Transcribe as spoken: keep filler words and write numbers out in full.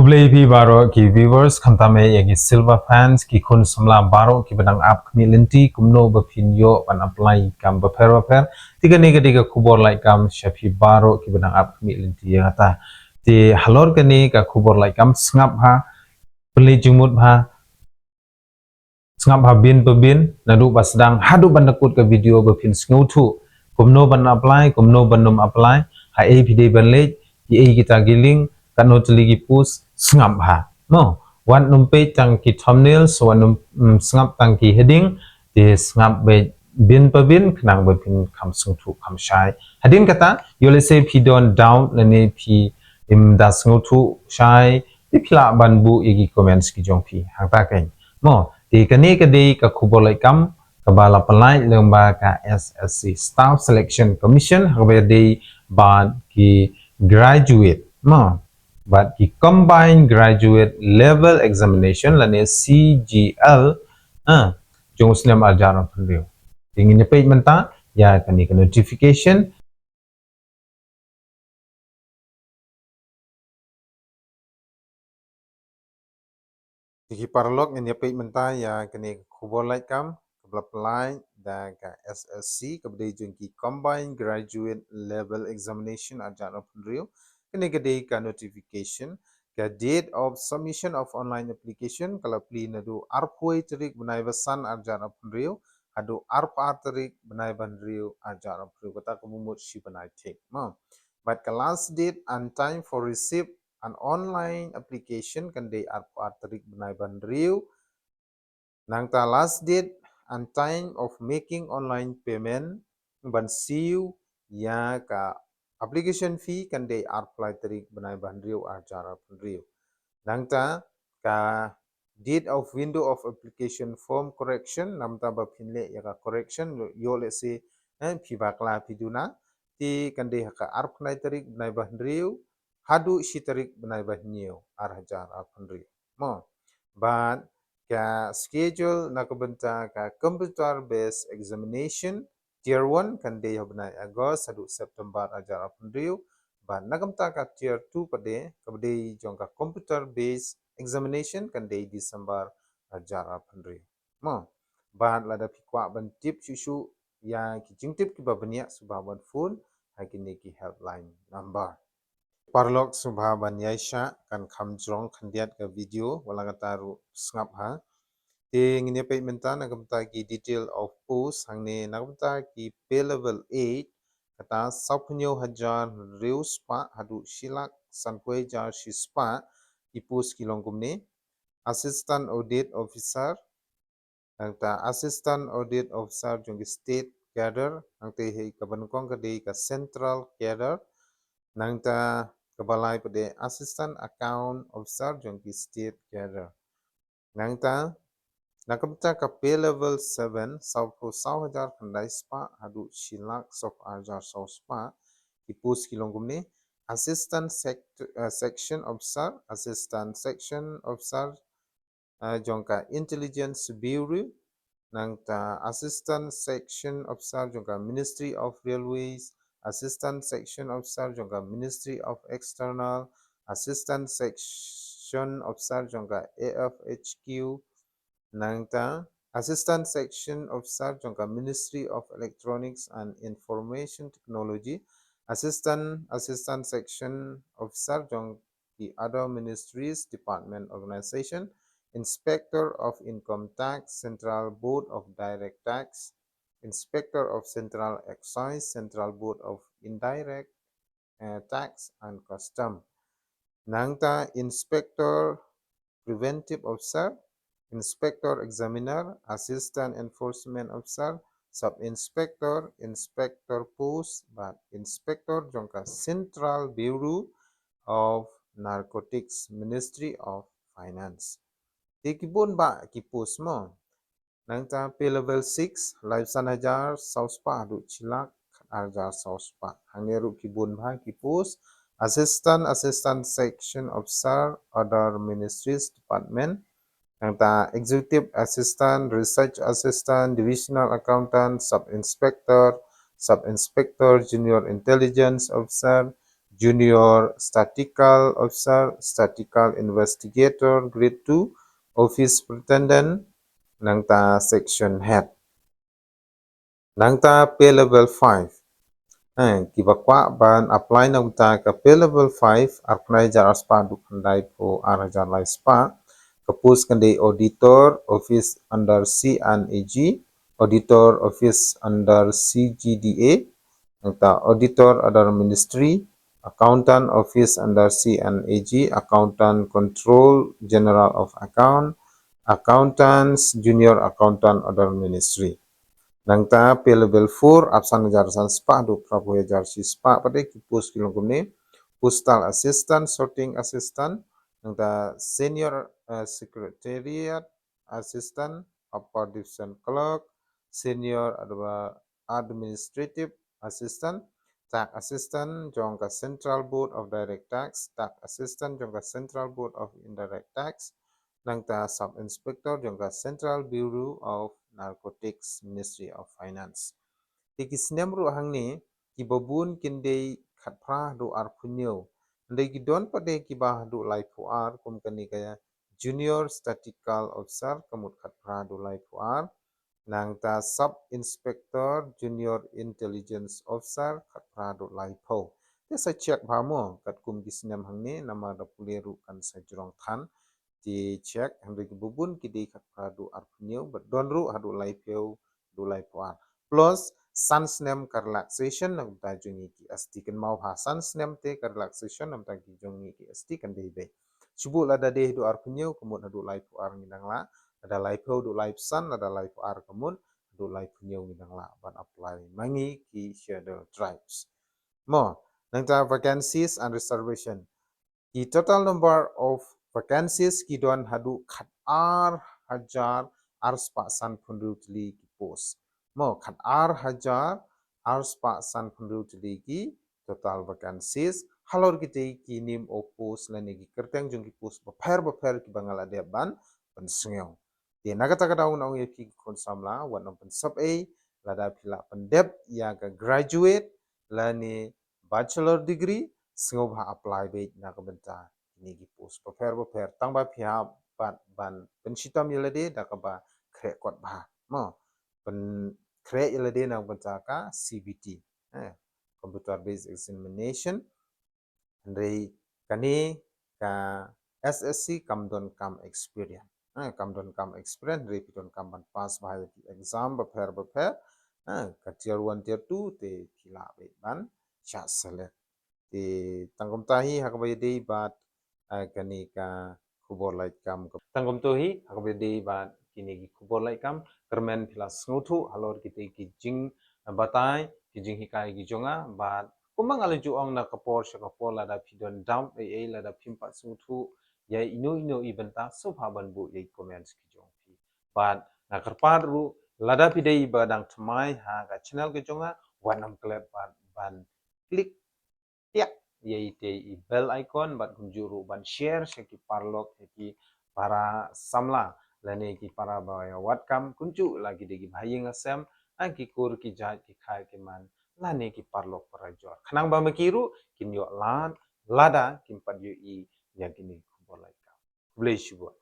Khublei phi baroh ki viewers, khamtam eh ïa ki Silver Fans, ki khun samla baroh kiba dang ap khmih lynti kumno ba phin ïoh ban apply kam bapher bapher. Te kane ka dei ka khubor lait kam sha phi baroh kiba dang ap khmih lynti ïa kata. Te halor kane ka khubor lait kam, sngap ha, pynleit jingmut ha, sngap ha bin pa bin, naduh ba sdang haduh ban da kut ka video ba phin sngewthuh kumno ban apply, kumno ban nym apply, ha ei phi dei ban leit, ki ei kita ki link, katno tylli ki post, sngap ha. Mo, wat nym peit tang ki thumbnail, so wat nym, mm, sngap tang ki heading, te sngap beit bin pa bin, khnang ba phin kham sngewthuh kham shai. Hadien kata, ïoh lehse phi don doubt lane phi im da sngewthuh shai, te phi lah ban buh ïa ki comments ki jong phi hangta kein. Mo, te kane ka dei ka khubor lait kam kaba la pynlait lyngba ka S S C, Staff Selection Commission, ha kaba dei bad ki graduate, mo, bad ki Combined Graduate Level Examination lane C G L, ha, jong u snem arhajar arphew hynriew. Te ngin ïa peit mynta ïa kane ka notification. Te ki paralok, ngin ïa peit mynta ïa kane ka khubor lait kam kaba la pynlait da ka S S C, kaba dei jong ki Combined Graduate Level Examination arhajar arphew hynriew. Kane ka dei ka notification. Ka date of submission of online application ka la plie naduh arphew tarik bnai ba san arhajar arphew hynriew haduh arphew ar tarik bnai ba hynriew arhajar arphew hynriew, kata ka mut shi bnai thik, mo. Bad ka last date and time for receipt an online application kan dei arphew ar tarik bnai ba hynriew. Nangta last date and time of making online payment ban siew ïa ka application fee kan dei arphew lai tarik bnai ba hynriew arhajar arphew hynriew. Nangta ka date of window of application form correction, namta ba phin leh ïa ka correction, ïoh lehse, eh, phi bakla phi duna, te kan dei ha ka arphew lai tarik bnai ba hynriew haduh shi tarik bnai ba hynñiew arhajar arphew hynriew. Mo. Bad ka schedule na ka bynta ka computer based examination, tier one kan dei ha u bnai August haduh September arhajar arphew hynriew. Bad na ka bynta ka tier two pat de, kaba dei jong ka computer based examination kan dei December arhajar arphew hynriew. Mo. Bad lada phi kwah ban tip shuh shuh ïa ki jingtip kiba bniah, sngewbha ban phone ha kine ki helpline number. Paralok, sngewbha ban ïaishah, kan kham jrong khyndiat ka video, wat la kata ruh sngap ha. Te ngin ïa peit mynta na ka bynta ki detail of post hangne, na ka bynta ki pay level eight, kata sawphew hynñiew hajar hynriew spah haduh shi lak sanphew hajar shi spah ki post ki long kumne: Assistant Audit Officer, nangta Assistant Audit Officer jong ki state cadre, nangta hi kaba nyngkong ka dei ka central cadre, nangta kaba lai pat de Assistant Account Officer jong ki state cadre. Nangta na ka bynta ka pay level seven, sawphew saw hajar khyndai spah haduh shi lak sawphew ar hajar saw spah ki post ki long kumne: Assistant Sect-, eh, Section Officer, Assistant Section Officer, eh, jong ka Intelligence Bureau, nangta Assistant Section Officer jong ka Ministry of Railways, Assistant Section Officer jong ka Ministry of External, Assistant Section Officer jong ka A F H Q, nangta Assistant Section Officer jong ka Ministry of Electronics and Information Technology, Assistant, Assistant Section Officer jong ki other ministries, department, organization, Inspector of Income Tax, Central Board of Direct Tax, Inspector of Central Excise, Central Board of Indirect, eh, Tax and Custom. Nangta Inspector Preventive Officer, Inspector Examiner, Assistant Enforcement Officer, Sub Inspector, Inspector Post, bad Inspector jong ka Central Bureau of Narcotics, Ministry of Finance. Te ki bun bah ki post mo. Nangta pay level six, lai san hajar saw spah haduh shi lak ar hajar saw spah. Hangne ruh ki bun bah ki post: Assistant, Assistant Section Officer, Other Ministries Department. Nangta Executive Assistant, Research Assistant, Divisional Accountant, Sub Inspector, Sub Inspector, Junior Intelligence Officer, Junior Statistical Officer, Statistical Investigator, Grade two, Office Superintendent, nangta Section Head. Nangta Pay Level five. Eh, kiba kwah ban apply na ka bynta ka Pay Level five, arphew khyndai hajar arspah haduh khyndaiphew ar hajar lai spah. Ka post kan dei Auditor Office under C and A G, Auditor Office under C G D A, nangta Auditor under Ministry, Accountant Office under C and A G, Accountant Control General of Account, Accountants Junior Accountant under Ministry. Nangta Pay Level four, arphew san hajar san spah haduh phra phew hajar shi spah pat de, ki post ki long kumne: Postal Assistant, Sorting Assistant, nangta Senior, eh, Secretariat Assistant, Upper Division Clerk, Senior Adva-, Administrative Assistant, Tax Assistant jong ka Central Board of Direct Tax, Tax Assistant jong ka Central Board of Indirect Tax, nangta Sub Inspector jong ka Central Bureau of Narcotics, Ministry of Finance. Te ki snem ruh hangne, kiba bun kin dei khatphra haduh arphew hynñiew. Hynrei ki don pat de kiba haduh laiphew ar, kum kane ka Junior Statistical Officer, ka mut khatphra haduh laiphew ar. Nangta Sub Inspector Junior Intelligence Officer, khatphra haduh laiphew. Te sa check bha mo, katkum ki snem hangne, namar da pule ruh kan sa jrong than. Te check, hynrei kiba bun ki dei khatphra haduh arphew hynñiew, bad don ruh haduh laiphew, haduh laiphew ar. Plus, san snem ka relaxation na ka bynta jong ngi ki S T, kynmaw bha, san snem te ka relaxation na ka bynta ki jong ngi ki S T kan dei beit. Shu buh lada dei haduh arphew hynñiew, ka mut haduh laiphew ar ngi dang lah, lada laiphew haduh laiphew san, lada laiphew ar ka mut haduh laiphew hynñiew ngi dang lah ban apply ma ngi ki Scheduled Tribes. Mo, nangta vacancies and reservation. Ki total number of vacancies ki don haduh khatar hajar arspah sanphew hynriew tylli ki post. Mo, khatar hajar arspah sanphew hynriew tylli ki total vacancies. Halor kitei ki name of post lane ki kyrteng jong ki post bapher bapher kiba nga la dep ban pynsngew. Te na kata ka daw ngan ong ïa phi ki khun samla, wat nym pynsep ei, lada phi lah pyndep ïa ka graduate lane bachelor degree, sngewbha apply beit na ka bynta kine ki post bapher bapher, tang ba phi hap pat ban pynshitom ïa lade da kaba khreh kot bha. Mo, pynkhreh ïa lade na ka bynta ka C B T, eh, Computer Based Examination. Hynrei kane ka S S C kam donkam experience. Eh, kam donkam experience, hynrei phi donkam ban pass bha ïa ki exam bapher bapher. Eh, ka tier one, tier two te phi lah beit ban shah select. Te tang kumta hi ha kaba ïadei bad, eh, kane ka khubor lait kam. Tang kumta hi ha kaba ïadei bad kine ki khubor lait kam. Kyrmen phi la sngewthuh halor kitei ki jingbatai, ki jinghikai ki jong nga, bad kumba nga la ju ong na ka por sha ka por, lada phi don doubt ei ei, lada phim pat sngewthuh ïa ino ino i bynta, sngewbha ban buh ïa i comments ki jong phi. Bad nga kyrpad ruh, lada phi dei ba dang thymmai ha ka channel ka jong nga, wat nym klet bad ban click tiak ïa itei i bell icon, bad kumjuh ruh ban share sha ki paralok, sha ki para samla lane ki para ba ïa wad kam, kumjuh la ki dei ki bahaïing hasem, ha ki kur ki jait, ki khaïi ki man, lane ki paralok para jor, khnang ba ma ki ruh kin ïoh lad lada kim pat ïohi ïa kine ki khubor lait kam. Khublei shibun.